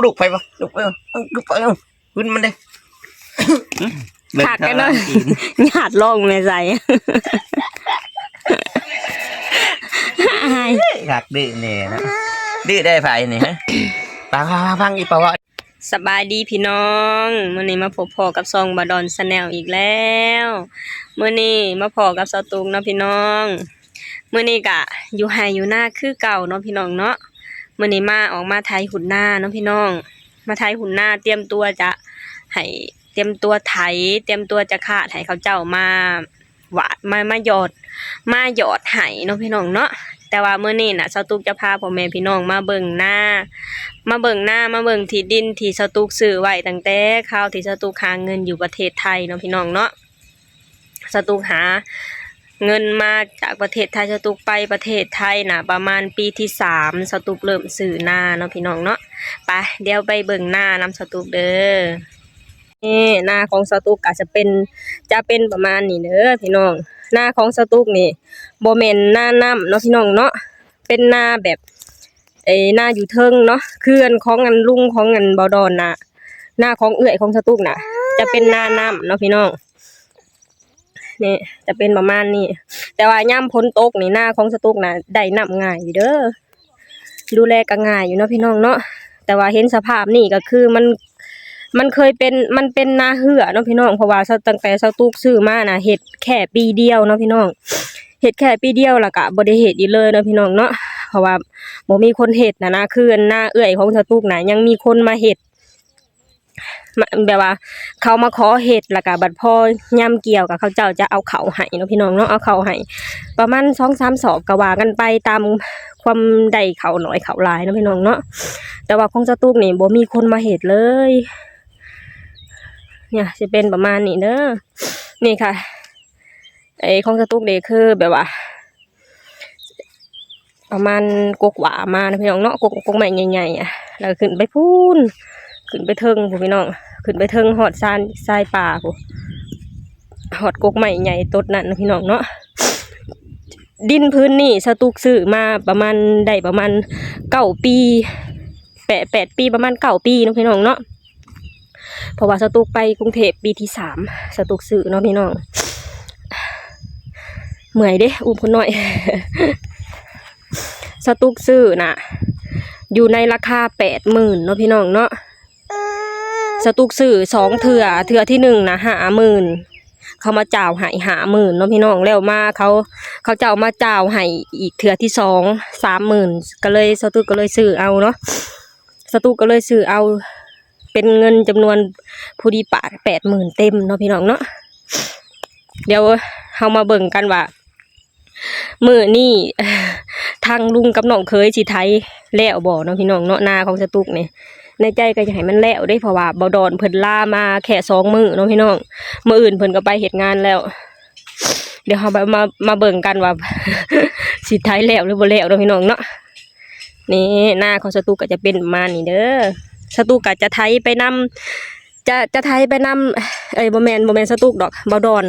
ລູກໃຜວະ? ລູກໃຜວະ? ເອົາ ຄືໄປ ເອົາ ຂຶ້ນມັນເດ້. ຄັກແທ້ເນາະ ຍາດລອງແມ່ໃສ່ ອາຍ ຄັກດື້ແດ່ເນາະ ດື້ໄດ້ໃຜນີ້ ຮະ? ຟັງ ຟັງ ຟັງ ອີ່ປະວະ. ສະບາຍດີພີ່ນ້ອງ ມື້ນີ້ມາພົບພໍ້ກັບຊ່ອງບ່າວດອນ Channel ອີກແລ້ວ. ມື້ນີ້ມາພໍ້ກັບສາວຕຸກເນາະພີ່ນ້ອງ. ມື້ນີ້ກະຢູ່ໄຮ່ຢູ່ນາຄືເກົ່າເນາະພີ່ນ້ອງເນາະ. ມື້ນີ້ມາ ອອກມາໄຖຫຸດນາເນາະພີ່ນ້ອງ ມາໄຖຫຸດນາ ຕຽມຕົວຈະໃຫ້ ຕຽມຕົວໄຖ ຕຽມຕົວຈະຄາດໃຫ້ເຂົາເຈົ້າມາຫວ່ານ ມາ ມາຢອດ ມາຢອດໄຮ່ເນາະພີ່ນ້ອງເນາະ. ແຕ່ວ່າມື້ນີ້ນະ ສາວຕຸກຈະພາພໍ່ແມ່ພີ່ນ້ອງມາເບິ່ງນາ ມາເບິ່ງນາ ມາເບິ່ງທີ່ດິນທີ່ສາວຕຸກຊື້ໄວ້ຕັ້ງແຕ່ຄາວທີ່ສາວຕຸກຫາເງິນຢູ່ປະເທດໄທເນາະພີ່ນ້ອງເນາະ. ສາວຕຸກຫາເງິນມາຈາກປະເທດໄທ ສາວຕຸກໄປປະເທດໄທນະ ປະມານປີທີສາມ ສາວຕຸກເລີ່ມຊື້ນາເນາະພີ່ນ້ອງເນາະ. ໄປ ດຽວໄປເບິ່ງນານຳສາວຕຸກເດີ. ນີ້ນາຂອງສາວຕຸກກະຈະເປັນ ຈະເປັນປະມານນີ້ເດີພີ່ນ້ອງ. ນາຂອງສາວຕຸກນີ້ບໍ່ແມ່ນນານ້ຳເນາະພີ່ນ້ອງເນາະ ເປັນນາແບບ ເອີ ນາຢູ່ເທິງເນາະ ເຂື່ອນຂອງອັນລຸງຂອງອັນບ່າວດອນນະ ນາຂອງເອື້ອຍຂອງສາວຕຸກນະ ຈະເປັນນານ້ຳເນາະພີ່ນ້ອງ. ນີ້ຈະເປັນປະມານນີ້ ແຕ່ວ່າຍາມຝົນຕົກນີ້ ນາຂອງສາວຕຸກນະໄດ້ນ້ຳງ່າຍຢູ່ເດີ ດູແລກໍງ່າຍຢູ່ເນາະພີ່ນ້ອງເນາະ. ແຕ່ວ່າເຫັນສະພາບນີ້ກໍຄືມັນ ມັນເຄີຍເປັນ ມັນເປັນນາເຮືອເນາະພີ່ນ້ອງ ເພາະວ່າຕັ້ງແຕ່ສາວຕຸກຊື້ມານະ ເຮັດແຄ່ປີດຽວເນາະພີ່ນ້ອງ ເຮັດແຄ່ປີດຽວ ແລ້ວກະບໍ່ໄດ້ເຮັດອີກເລີຍເນາະພີ່ນ້ອງເນາະ ເພາະວ່າບໍ່ມີຄົນເຮັດນະນະ. ຄືອັນນາເອື້ອຍຂອງສາວຕຸກນະ ຍັງມີຄົນມາເຮັດ ມາ ແບບວ່າເຂົາມາຂໍເຮັດ ແລ້ວກະບັດພໍຍາມກ່ຽວ ກະເຂົາເຈົ້າຈະເອົາເຂົ້າໃຫ້ເນາະພີ່ນ້ອງເນາະ ເອົາເຂົ້າໃຫ້ປະມານສອງສາມສອບ ກະວ່າກັນໄປຕາມຄວາມໄດ້ເຂົ້າໜ້ອຍເຂົ້າຫຼາຍເນາະພີ່ນ້ອງເນາະ. ແຕ່ວ່າຂອງສາວຕຸກນີ້ບໍ່ມີຄົນມາເຮັດເລີຍ. ນີ້ຊິເປັນປະມານນີ້ເດີ ນີ້ຄ່ະ ໄອ້ຂອງສາວຕຸກນີ້ຄືແບບວ່າ ປະມານກົກຫວ້າມານະພີ່ນ້ອງເນາະ ກົກ ກົກໄມ້ໃຫຍ່ໆ ອະ ແລ້ວຂຶ້ນໄປພຸ້ນ ຂຶ້ນໄປເທິງພຸ້ນພີ່ນ້ອງ ຂຶ້ນໄປເທິງຮອດຊານ ຊາຍປ່າພຸ້ນ ຮອດກົກໄມ້ໃຫຍ່ຕົ້ນນັ້ນນະພີ່ນ້ອງເນາະ. ດິນພື້ນນີ້ສາວຕຸກຊື້ມາປະມານ ໄດ້ປະມານເກົ້າປີ ແປດ ແປດປີ ປະມານເກົ້າປີເນາະພີ່ນ້ອງເນາະ. ເພາະວ່າສາວຕຸກໄປກຸງເທບປີທີສາມ ສາວຕຸກຊື້ເນາະພີ່ນ້ອງ. ເມື່ອຍເດ້ ອຸ້ມຄົນນ້ອຍ. ສາວຕຸກຊື້ນະ ຢູ່ໃນລາຄາແປດໝື່ນເນາະພີ່ນ້ອງເນາະ. ສາວຕຸກຊື້ສອງເທື່ອ ເທື່ອທີໜຶ່ງນະຫ້າໝື່ນ ເຂົາມາຈ່າຍໃຫ້ຫ້າໝື່ນເນາະພີ່ນ້ອງ. ແລ້ວມາເຂົາ ເຂົາເຈົ້າມາຈ່າຍໃຫ້ອີກເທື່ອທີສອງສາມໝື່ນ ກໍເລີຍ ສາວຕຸກກໍເລີຍຊື້ເອົາເນາະ. ສາວຕຸກກໍເລີຍຊື້ເອົາເປັນເງິນຈຳນວນພໍດີປາກແປດໝື່ນເຕັມເນາະພີ່ນ້ອງເນາະ. ດຽວເຮົາມາເບິ່ງກັນວ່າມື້ນີ້ທາງລຸງກັບນ້ອງເຂີຍຊິໄຖແລ້ວບໍ່ເນາະພີ່ນ້ອງເນາະ ນາຂອງສາວຕຸກນີ້. ໃນໃຈກໍຢາກໃຫ້ມັນແລ້ວເດ້ ເພາະວ່າບ່າວດອນເພິ່ນລາມາແຄ່ສອງມື້ເນາະພີ່ນ້ອງ ມື້ອື່ນເພິ່ນກໍໄປເຮັດງານແລ້ວ. ດຽວເຮົາມາ ມາ ມາເບິ່ງກັນວ່າ ຊິໄຖແລ້ວຫຼືບໍ່ແລ້ວເນາະພີ່ນ້ອງເນາະ. ນີ້ນາຂອງສາວຕຸກກໍຈະເປັນປະມານນີ້ເດີ. ສາວຕຸກກໍຈະໄຖໄປນຳ ຈະ ຈະໄຖໄປນຳ ເອີຍ ບໍ່ແມ່ນ ບໍ່ແມ່ນສາວຕຸກດອກ ບ່າວດອນ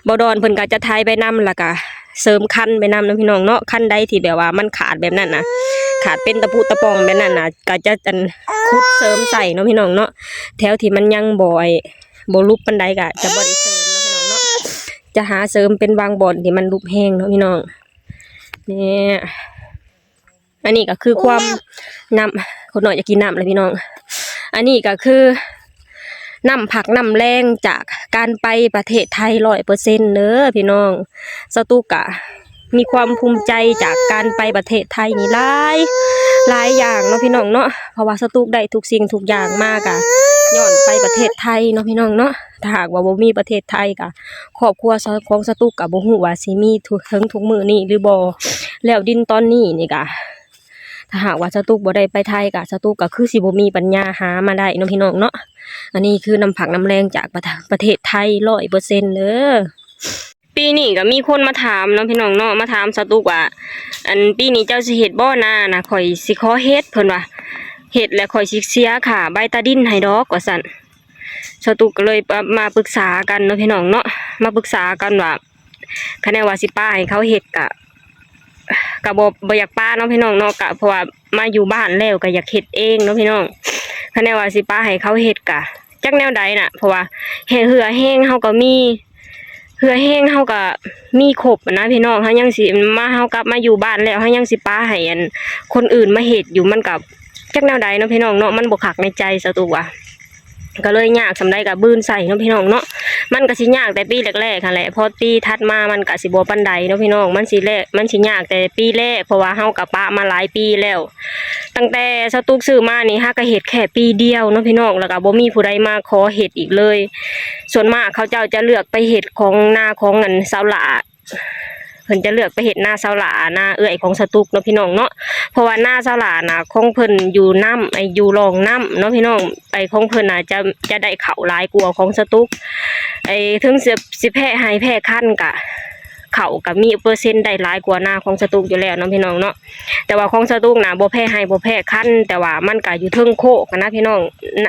ບ່າວດອນເພິ່ນກໍຈະໄຖໄປນຳ ແລ້ວກໍເສີມຄັນໄປນຳເນາະພີ່ນ້ອງເນາະ. ຄັນໃດທີ່ແບບວ່າມັນຂາດແບບນັ້ນນະ ຂາດເປັນຕະປຸຕະປ່ອງແບບນັ້ນນະ ກໍຈະ ອັນ ຂຸດເສີມໃສ່ເນາະພີ່ນ້ອງເນາະ. ແຖວທີ່ມັນຍັງບໍ່ ບໍ່ຫຼຸບປານໃດກໍຈະບໍ່ໄດ້ເສີມເນາະພີ່ນ້ອງເນາະ ຈະຫາເສີມເປັນບາງບ່ອນທີ່ມັນຫຼຸບແຮງເນາະພີ່ນ້ອງ. ນີ້ ອັນນີ້ກໍຄືຄວາມ ນ້ຳ ຄົນນ້ອຍຢາກກິນນ້ຳແລ້ວພີ່ນ້ອງ. ອັນນີ້ກໍຄືນ້ຳພັກນ້ຳແຮງຈາກການໄປປະເທດໄທຮ້ອຍເປີເຊັນເດີພີ່ນ້ອງ. ສາວຕຸກກະມີຄວາມພູມໃຈຈາກການໄປປະເທດໄທນີ້ຫຼາຍ ຫຼາຍຢ່າງເນາະພີ່ນ້ອງເນາະ ເພາະວ່າສາວຕຸກໄດ້ທຸກສິ່ງທຸກຢ່າງມາກະຍ້ອນໄປປະເທດໄທເນາະພີ່ນ້ອງເນາະ. ຖ້າຫາກວ່າບໍ່ມີປະເທດໄທກະ ຄອບຄົວຂອງສາວຕຸກກໍບໍ່ຮູ້ວ່າຊິມີເຖິງທຸກມື້ນີ້ຫຼືບໍ່. ແລ້ວດິນຕອນນີ້ນີ້ກະ ຖ້າຫາກວ່າສາວຕຸກບໍ່ໄດ້ໄປໄທກະ ສາວຕຸກກໍຄືຊິບໍ່ມີປັນຍາຫາມາໄດ້ເນາະພີ່ນ້ອງເນາະ. ອັນນີ້ຄືນ້ຳພັກນ້ຳແຮງຈາກປະ ປະເທດໄທຮ້ອຍເປີເຊັນເດີ. ປີນີ້ກໍມີຄົນມາຖາມເນາະພີ່ນ້ອງເນາະ ມາຖາມສາວຕຸກວ່າ ອັນ ປີນີ້ເຈົ້າຊິເຮັດບໍ່ນານະ ຂ້ອຍຊິຂໍເຮັດ ເພິ່ນວ່າ ເຮັດແລ້ວຂ້ອຍຊິເສຍຄ່າໃບຕາດິນໃຫ້ດອກ ວ່າຊັ້ນ. ສາວຕຸກກໍເລີຍມາ ມາປຶກສາກັນເນາະພີ່ນ້ອງເນາະ ມາປຶກສາກັນວ່າ ຄັນແນວວ່າຊິປະໃຫ້ເຂົາເຮັດກະ ກະບໍ່ ບໍ່ຢາກປະເນາະພີ່ນ້ອງເນາະ ກະເພາະວ່າມາຢູ່ບ້ານແລ້ວກະຢາກເຮັດເອງເນາະພີ່ນ້ອງ. ຄັນແນວວ່າຊິປະໃຫ້ເຂົາເຮັດກະຈັກແນວໃດນະ ເພາະວ່າເຫື່ອແຮງເຮົາກໍມີ ເຫື່ອແຮງເຮົາກໍມີຄົບນະພີ່ນ້ອງ. ເຮົາຍັງຊິມາ ເຮົາກັບມາຢູ່ບ້ານແລ້ວ ເຮົາຍັງຊິປະໃຫ້ອັນຄົນອື່ນມາເຮັດຢູ່ ມັນກໍຈັກແນວໃດເນາະພີ່ນ້ອງເນາະ ມັນບໍ່ຄັກໃນໃຈສາວຕຸກວ່າ. ກໍເລີຍຍາກສ່ຳໃດກໍບືນໃສ່ເນາະພີ່ນ້ອງເນາະ. ມັນກໍຊິຍາກແຕ່ປີແລກໆຫັ້ນແຫຼະ ພໍປີຖັດມາມັນກໍຊິບໍ່ປານໃດເນາະພີ່ນ້ອງ. ມັນຊິແລກ ມັນຊິຍາກແຕ່ປີແລກ ເພາະວ່າເຮົາກໍປະມາຫຼາຍປີແລ້ວ ຕັ້ງແຕ່ສາວຕຸກຊື້ມານີ້ ຫາກໍເຮັດແຄ່ປີດຽວເນາະພີ່ນ້ອງ ແລ້ວກໍບໍ່ມີຜູ້ໃດມາຂໍເຮັດອີກເລີຍ. ສ່ວນມາກເຂົາເຈົ້າຈະເລືອກໄປເຮັດຂອງນາຂອງອັນສາວຫຼ້າ ເພິ່ນຈະເລືອກໄປເຮັດນາສາວຫຼ້າ ນາເອື້ອຍຂອງສາວຕຸກເນາະພີ່ນ້ອງເນາະ. ເພາະວ່ານາສາວຫຼ້ານະ ຂອງເພິ່ນຢູ່ນ້ຳ ໄອ້ ຢູ່ຮ່ອງນ້ຳເນາະພີ່ນ້ອງ. ໄອ້ ຂອງເພິ່ນນະຈະ ຈະໄດ້ເຂົ້າຫຼາຍກວ່າຂອງສາວຕຸກ. ໄອ້ ເຖິງຊິ ຊິແພະໄຮ່ແພະຄັນກະ ເຂົ້າກະມີເປີເຊັນໄດ້ຫຼາຍກວ່ານາຂອງສາວຕຸກຢູ່ແລ້ວເນາະພີ່ນ້ອງເນາະ. ແຕ່ວ່າຂອງສາວຕຸກນະ ບໍ່ແພະໄຮ່ບໍ່ແພະຄັນ ແຕ່ວ່າມັນກະຢູ່ເທິງໂຄກຫັ້ນນະພີ່ນ້ອງ.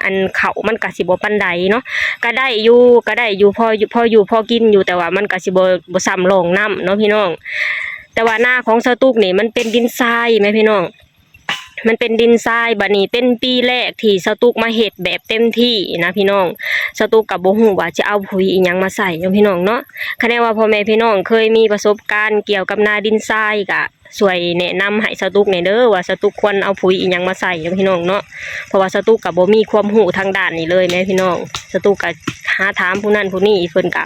ອັນເຂົ້າມັນກະຊິບໍ່ປານໃດເນາະ ກະໄດ້ຢູ່ ກະໄດ້ຢູ່ ພໍຢູ່ ພໍຢູ່ພໍກິນຢູ່ ແຕ່ວ່າມັນກະຊິບໍ່ ບໍ່ສ່ຳຮ່ອງນ້ຳເນາະພີ່ນ້ອງ. ແຕ່ວ່ານາຂອງສາວຕຸກນີ້ມັນເປັນດິນຊາຍແມ່ພີ່ນ້ອງ ມັນເປັນດິນຊາຍ. ບັດນີ້ເປັນປີແລກທີ່ສາວຕຸກມາເຮັດແບບເຕັມທີ່ນະພີ່ນ້ອງ. ສາວຕຸກກໍບໍ່ຮູ້ວ່າຈະເອົາປຸ໋ຍອີ່ຫຍັງມາໃສ່ເນາະພີ່ນ້ອງເນາະ. ຄັນແນວວ່າພໍ່ແມ່ພີ່ນ້ອງເຄີຍມີປະສົບການກ່ຽວກັບນາດິນຊາຍ ກະຊ່ວຍແນະນຳໃຫ້ສາວຕຸກແດ່ເດີ ວ່າສາວຕຸກຄວນເອົາປຸ໋ຍອີ່ຫຍັງມາໃສ່ເນາະພີ່ນ້ອງເນາະ. ເພາະວ່າສາວຕຸກກໍບໍ່ມີຄວາມຮູ້ທາງດ້ານນີ້ເລີຍແມ່ພີ່ນ້ອງ. ສາວຕຸກກໍຫາຖາມຜູ້ນັ້ນຜູ້ນີ້ ເພິ່ນກໍ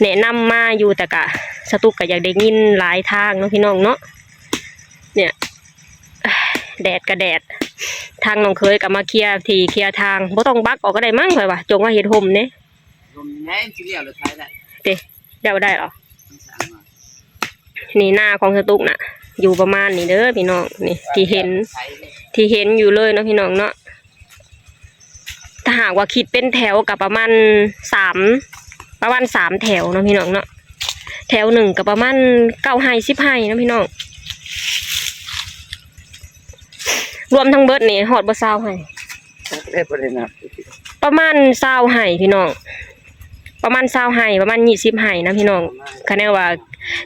ແນະນຳມາຢູ່ ແຕ່ກໍສາວຕຸກກໍຢາກໄດ້ຍິນຫຼາຍທາງເນາະພີ່ນ້ອງເນາະ. ເນຍ ແດດກໍແດດ ທາງນ້ອງເຂີຍກໍມາເຄຍທີ່ເຄຍທາງ ບໍ່ຕ້ອງບັກອອກກໍໄດ້ມັ້ງ ຂ້ອຍວ່າ ຈົ່ງວ່າເຮັດຮົ່ມເດ້. ລົມແຮງຊິລ້ຽວລົດໄຖໄດ້ ເດ້ ລ້ຽວໄດ້ເຫາະ? ນີ້ນາຂອງສາວຕຸກນະ ຢູ່ປະມານນີ້ເດີພີ່ນ້ອງ. ນີ້ທີ່ເຫັນ ທີ່ເຫັນຢູ່ເລີຍເນາະພີ່ນ້ອງເນາະ. ຖ້າຫາກວ່າຄິດເປັນແຖວກໍປະມານສາມ ປະມານສາມແຖວເນາະພີ່ນ້ອງເນາະ. ແຖວໜຶ່ງກໍປະມານເກົ້າໄຮ່ ສິບໄຮ່ເນາະພີ່ນ້ອງ. ລວມທັງເບິດນີ້ຮອດບໍ່ຊາວໄຮ່? ຈັກແລ້ວ ບໍ່ໄດ້ນັບ. ປະມານຊາວໄຮ່ພີ່ນ້ອງ ປະມານຊາວໄຮ່ ປະມານຊາວໄຮ່ນະພີ່ນ້ອງ. ຄັນແນວວ່າ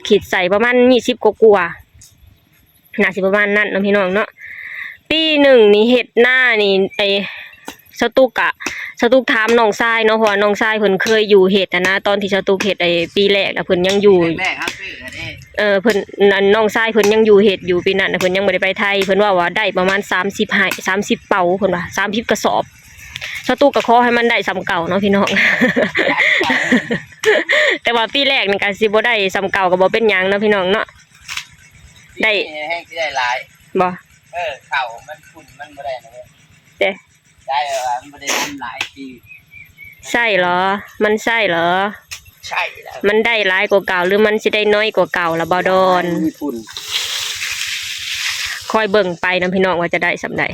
ຄິດໃສ່ປະມານຊາວກວ່າໆ ໜ້າຊິປະມານນັ້ນເນາະພີ່ນ້ອງເນາະ. ປີໜຶ່ງນີ້ເຮັດນານີ້ ໄອ້ ສາວຕຸກກະ ສາວຕຸກຖາມນ້ອງຊາຍເນາະ ເພາະວ່ານ້ອງຊາຍເພິ່ນເຄີຍຢູ່ເຮັດຫັ້ນນະ. ຕອນທີ່ສາວຕຸກເຮັດໄອ້ປີແລກນະ ເພິ່ນຍັງຢູ່ ແລກໆ ເຮົາຊື້ຫັ້ນເດ້. ເອີ ເພິ່ນ ນັ້ນ ນ້ອງຊາຍເພິ່ນຍັງຢູ່ເຮັດຢູ່ປີນັ້ນນະ ເພິ່ນຍັງບໍ່ໄດ້ໄປໄທ. ເພິ່ນເວົ້າວ່າໄດ້ປະມານສາມສິບໄຮ່ ສາມສິບເປົາ ເພິ່ນວ່າ ສາມສິບກະສອບ. ສາວຕຸກກໍຂໍໃຫ້ມັນໄດ້ສ່ຳເກົ່າເນາະພີ່ນ້ອງ ແຕ່ວ່າປີແລກນີ້ກໍຊິບໍ່ໄດ້ສ່ຳເກົ່າກໍບໍ່ເປັນຫຍັງເນາະພີ່ນ້ອງເນາະ. ໄດ້ ແຮງຊິໄດ້ຫຼາຍ ບໍ່? ເອີ ເຂົ້າມັນຝຸ່ນມັນບໍ່ໄດ້ນະເວີຍ ເດ້ ໄດ້ວ່າມັນບໍ່ໄດ້ນຳຫຼາຍປີ. ໃຊ່ເຫລອ? ມັນໃຊ່ເຫລອ? ໃຊ່ແລ້ວ. ມັນໄດ້ຫຼາຍກວ່າເກົ່າ ຫຼືມັນຊິໄດ້ນ້ອຍກວ່າເກົ່າລະບໍ່ດອນ? ມັນມີຝຸ່ນ. ຄອຍເບິ່ງໄປນຳພີ່ນ້ອງວ່າຈະໄດ້ສ່ຳໃດ.